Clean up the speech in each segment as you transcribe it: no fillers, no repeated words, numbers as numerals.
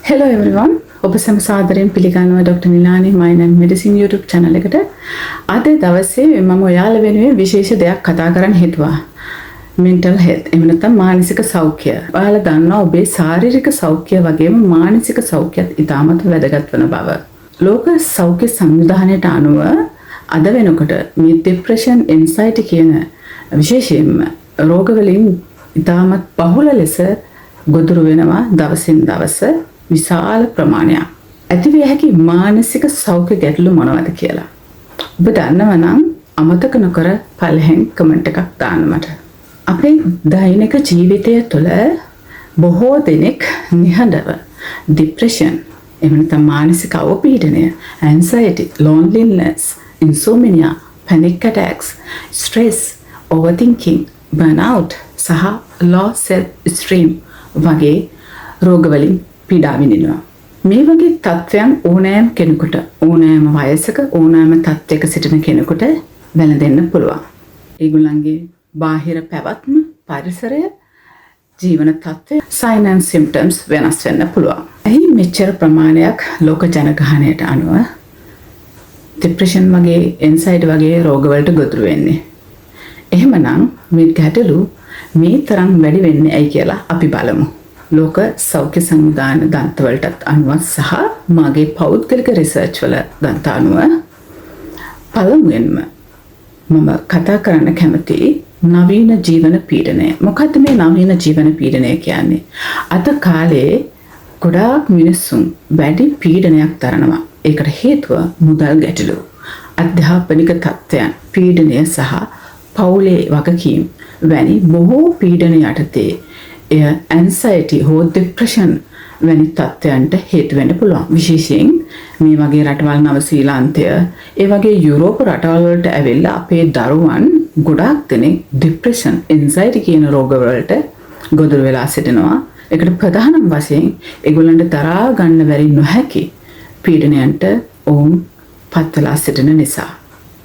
Hello everyone. ඔබ සැම සාදරයෙන් පිළිගන්නවා Dr. Nilani Mind and Medicine YouTube channel එකට. අද දවසේ මම ඔයාලා වෙනුවෙන් විශේෂ දෙයක් කතා කරන්න හිතුවා. Mental health, එහෙම නැත්නම් මානසික සෞඛ්‍ය. ඔයාලා දන්නවා ඔබේ ශාරීරික සෞඛ්‍ය වගේම මානසික සෞඛ්‍යත් ඉතාමත් වැදගත් වන බව. ලෝක සෞඛ්‍ය සංවිධානයට අනුව අද වෙනකොට මේ ડિප්‍රෙෂන්, ඇන්සයිටි කියන විශේෂයෙන්ම රෝග වලින් ඉතාමත් බහුල ලෙස ගොදුරු වෙනවා දවසින් දවස විශාල ප්‍රමාණයක්. ඇතිවිය හැකි මානසික සෞඛ්‍ය ගැටලු මොනවද කියලා ඔබ දන්නවා නම් අමතක නොකර පල්ලෙහෙන් කමෙන්ට් එකක් දාන්න මට. අපේ දෛනික ජීවිතය තුළ බොහෝ දෙනෙක් නිහඬව ડિප්‍රෙෂන්, එහෙම නැත්නම් මානසික අවපීඩනය, anxiety, loneliness, ඉන්සෝමිනියා, panic attacks, stress, ඕවර්තින්කින්, බර්න්අවුට් සහ ලෝ සෙල්ෆ් එස්ටීම් වගේ රෝගවලින් පීඩා විඳිනවා. මේ වගේ තත්ත්වයන් ඕනෑම කෙනෙකුට, ඕනෑම වයසක, ඕනෑම තත්ත්වයක සිටින කෙනෙකුට වැළඳෙන්න පුළුවන්. ඒගොල්ලන්ගේ බාහිර පැවැත්ම, පරිසරය, ජීවන තත්ත්වය, සයින් ඇන්ඩ් සිම්ප්ටම්ස් වෙනස් වෙන්න පුළුවන්. ඇයි මෙච්චර ප්‍රමාණයක් ලෝක ජනගහනයට අනුව ડિප්‍රෙෂන් වගේ, ඇන්සයිටි වගේ රෝගවලට ගොදුරු වෙන්නේ? එහෙමනම් මේ ගැටලු මේ තරම් වැඩි වෙන්නේ ඇයි කියලා අපි බලමු. ලෝක සෞඛ්‍ය සංවිධාන දන්තවලටත් අනුව සහ මගේ පෞද්ගලික රිසර්ච් වල දන්ත අනුව පළමුවෙන්ම මම කතා කරන්න කැමති නවීන ජීවන පීඩනය. මොකද්ද මේ නවීන ජීවන පීඩනය කියන්නේ? අද කාලේ ගොඩාක් මිනිස්සුන් වැඩි පීඩනයක් දරනවා. ඒකට හේතුව මුදල් ගැටලු, අධ්‍යාපනික තත්ත්වයන්, පීඩනය සහ පවුලේ වගකීම් වැනි බොහෝ පීඩන යටතේ එය ඇන්සයිටි හෝ ડિප්‍රෙෂන් වැනි තත්ත්වයන්ට හේතු වෙන්න පුළුවන්. විශේෂයෙන් මේ වගේ රටවල් නවසීලන්තය, ඒ වගේ යුරෝප රටවල් වලට ඇවිල්ලා අපේ දරුවන් ගොඩාක් දෙනෙක් ડિප්‍රෙෂන්, ඇන්සයිටි කියන රෝග වලට ගොදුරු වෙලා සිටිනවා. ඒකට ප්‍රධානම වශයෙන් ඒගොල්ලන්ට දරා ගන්න බැරි නොහැකි පීඩනයන්ට ඔවුන් පත් වෙලා සිටින නිසා.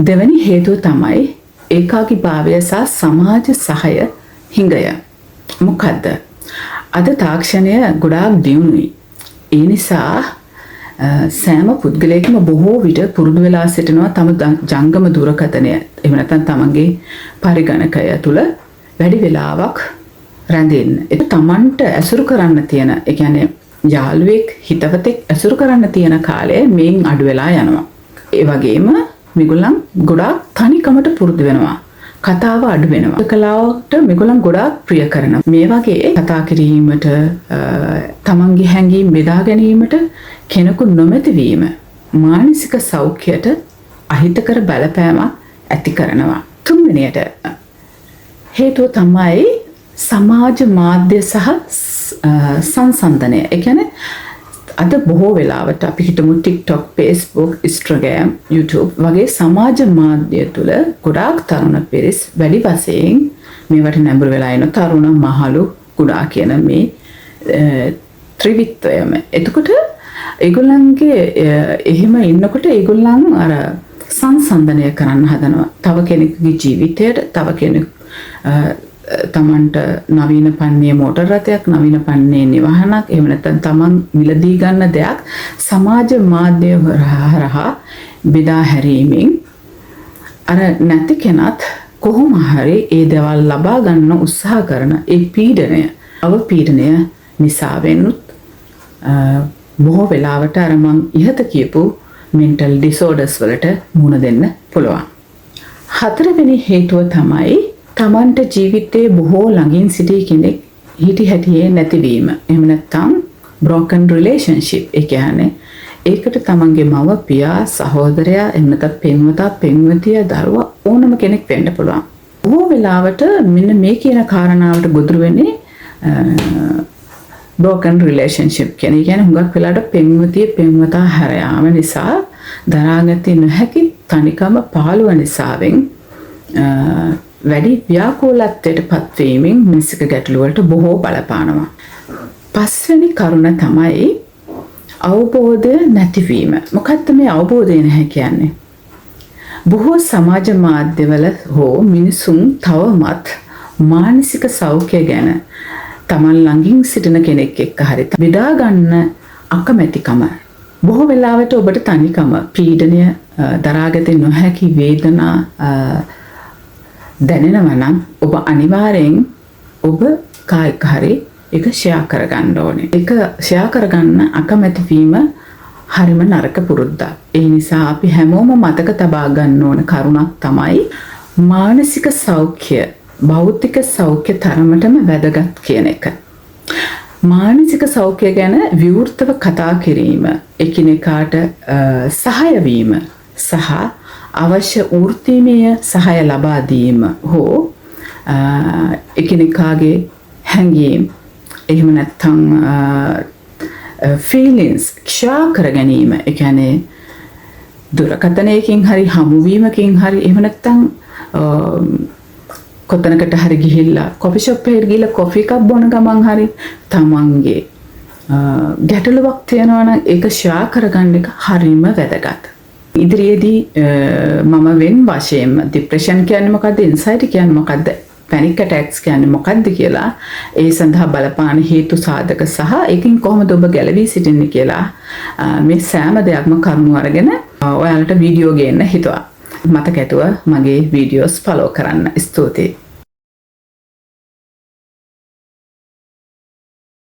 දෙවැනි හේතුව තමයි ඒකාකීභාවය සහ සමාජ සහය හිඟය. මොකද්ද? අද තාක්ෂණය ගොඩාක් දියුණුයි. ඒ නිසා සෑම පුද්ගලයෙක්ම බොහෝ විට පුරුදු වෙලා සිටිනවා තම ජංගම දුරකථනය, එහෙම නැත්නම් තමන්ගේ පරිගණකය තුල වැඩි වෙලාවක් රැඳෙන්න. ඒක තමන්ට ඇසුරු කරන්න තියෙන, ඒ කියන්නේ යාළුවෙක්, හිතවතෙක් ඇසුරු කරන්න තියෙන කාලය මේන් අඩු වෙලා යනවා. ඒ වගේම මේගොල්ලන් ගොඩාක් තනිකමට පුරුදු වෙනවා. කතාව අඩු වෙනවා. කලාවට මේගොල්ලන් ගොඩාක් ප්‍රිය කරනවා. මේ වගේ කතා කිරීමට, තමන්ගේ හැඟීම් බෙදා ගැනීමට කෙනෙකු නොමැති වීම මානසික සෞඛ්‍යයට අහිතකර බලපෑමක් ඇති කරනවා. තුන්වෙනියට හේතුව තමයි සමාජ මාධ්‍ය සහ සංසන්දනය. ඒ කියන්නේ අද බොහෝ වෙලාවට අපි හිතමු TikTok, Facebook, Instagram, YouTube වගේ සමාජ මාධ්‍ය තුළ ගොඩාක් තරුණ පිරිස් වැඩි වශයෙන් මේවට නැඹුරු වෙලා ඉන තරුණ, මහලු, කුඩා කියන මේ ත්‍රිවිත්වයම. එතකොට ඒගොල්ලන්ගේ එහෙම ඉන්නකොට ඒගොල්ලන් අර සංසන්දනය කරන්න හදනවා. තව කෙනෙකුගේ ජීවිතයට, තව කෙනෙක් තමන්ට නවීන පන්නේ මෝටර් රථයක්, නවීන පන්නේ නිවහනක්, එහෙම නැත්නම් තමන් මිලදී ගන්න දෙයක් සමාජ මාධ්‍ය හරහා බෙදා හැරීමෙන් අර නැති කෙනත් කොහොම හරි ඒ දේවල් ලබා ගන්න උත්සාහ කරන ඒ පීඩනය, අවපීඩනය නිසා වෙනුත් බොහෝ වෙලාවට අර මං ඉහත කියපු මෙන්ටල් ඩිසෝඩර්ස් වලට මුහුණ දෙන්න පුළුවන්. හතරවෙනි හේතුව තමයි තමන්ට ජීවිතයේ බොහෝ ළඟින් සිටි කෙනෙක් හිටි හැටියේ නැතිවීම. එහෙම නැත්නම් broken relationship. ඒ කියන්නේ ඒකට තමන්ගේ මව, පියා, සහෝදරයා, එහෙම නැත්නම් පෙම්වතා, පෙම්වතිය, දරුවා ඕනම කෙනෙක් වෙන්න පුළුවන්. බොහෝ වෙලාවට මෙන්න මේ කියන කාරණාවට ගොදුරු වෙන්නේ broken relationship කියන. ඒ කියන්නේ හුඟක් වෙලාවට පෙම්වතිය, පෙම්වතා හැර යාම නිසා දරාගත නොහැකි තනිකම, පාළුව නිසාවෙන් වැඩි ව්‍යාකූලත්වයට පත්වීමෙන් මානසික ගැටලු වලට බොහෝ බලපානවා. පස්වෙනි කරුණ තමයි අවබෝධය නැතිවීම. මොකක්ද මේ අවබෝධය නැහැ කියන්නේ? බොහෝ සමාජ මාධ්‍යවල හෝ මිනිසුන් තවමත් මානසික සෞඛ්‍ය ගැන තමන් ළඟින් සිටින කෙනෙක් එක්ක හරි බෙදා ගන්න අකමැතිකම. බොහෝ වෙලාවට ඔබට තනිකම, පීඩනය, දරාගත නොහැකි වේදනා දැනෙනවා නම් ඔබ අනිවාර්යෙන් ඔබ කා එක්ක හරි ඒක ෂෙයා කරගන්න ඕනේ. ඒක ෂෙයා කරගන්න අකමැති වීම හරිම නරක පුරුද්දක්. ඒ නිසා අපි හැමෝම මතක තබා ගන්න ඕන කරුණක් තමයි මානසික සෞඛ්‍ය භෞතික සෞඛ්‍ය තරමටම වැදගත් කියන එක. මානසික සෞඛ්‍ය ගැන විවෘතව කතා කිරීම, එකිනෙකාට සහාය වීම සහ අවශ්‍ය වෘත්තීමය සහාය ලබා දීම හෝ එකිනෙකාගේ හැඟීම් එහෙම නැත්නම් ෆීලිංස් ෂෙයා කර ගැනීම, ඒ කියන්නේ දුරකථනයකින් හරි හමුවීමකින් හරි එහෙම නැත්නම් කොතනකට හරි ගිහිල්ලා කොෆි ෂොප් එකකට ගිහිල්ලා කොෆි එකක් බොන ගමන් හරි තමන්ගේ ගැටලුවක් තියෙනවා නම් ඒක ෂෙයා කරගන්න එක හරිම වැදගත්. ඉදිරියේදී මම වෙන වශයෙන්ම ඩිප්‍රෙෂන් කියන්නේ මොකද්ද, ඇන්සයිටි කියන්නේ මොකද්ද, පැනික් ඇටැක්ස් කියන්නේ මොකද්ද කියලා, ඒ සඳහා බලපාන හේතු සාධක සහ ඒකෙන් කොහොමද ඔබ ගැලවී සිටින්නේ කියලා මේ සෑම දෙයක්ම කරුණු අරගෙන ඔයාලට වීඩියෝ ගේන්න හිතුවා. මතක ඇතුව මගේ වීඩියෝස් ෆලෝ කරන්න. ස්තුතියි.